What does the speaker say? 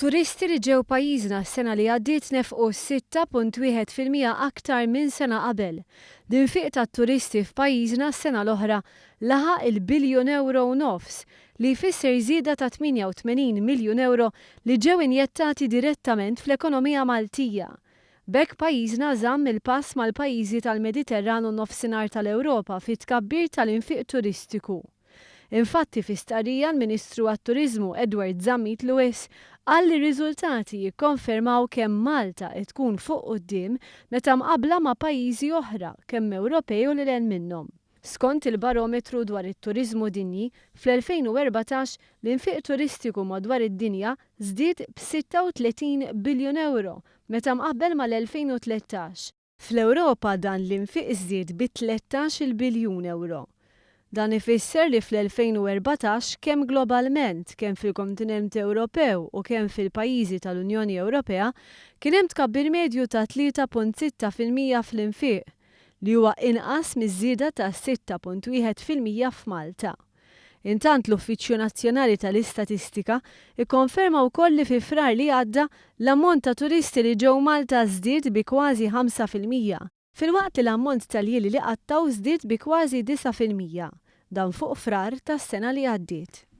Turisti li ġew pajjiżna s-sena li għaddiet nefqu 6.1% aktar minn sena qabel. L-infiq tat-turisti f'pajjiżna s-sena l-oħra laħaq il-biljun ewro u nofs, li jfisser żieda ta' 88 miljun ewro li ġew injettati direttament fl-ekonomija Maltija. B'hekk pajjiżna żamm il-pass mal-pajjiżi tal-Mediterran u n-Nofsinhar tal-Ewropa fit-tkabbir tal-infiq turistiku. Infatti fi stqarrija l-Ministru għat-Turiżmu Edward Zammit Lewis qal li r-riżultati jikkonfermaw kemm Malta qed tkun fuq quddiem meta mqabbla ma' pajjiżi oħra kemm Ewropej u lil hinn minnhom. Skont il-Barometru dwar it-Turiżmu Dinji, fl-2014 l-infiq turistiku madwar id-dinja żdied b' 36 biljun ewro meta mqabbel mal-2013. Fl-Ewropa dan l-infiq żdied bi 13-il biljun ewro. Dan ifisser li fl-2014 kemm globalment, kemm fil-kontinent Ewropew u kemm fil-pajjiżi tal-Unjoni Ewropea kien hemm tkabbir medju ta' 3.6% fl-infiq, li huwa inqas miż-żieda ta' 6.1% f'Malta. Intant l-Uffiċċju Nazzjonali tal-Istatistika kkonferma wkoll li fi Frar li għadda l-ammont ta' turisti li ġew Malta żdied bi kważi 5%, filwaqt li l-ammont ta' ljieli li qattgħu żdied bi kważi 9%, dan fuq Frar tas-sena li għaddiet.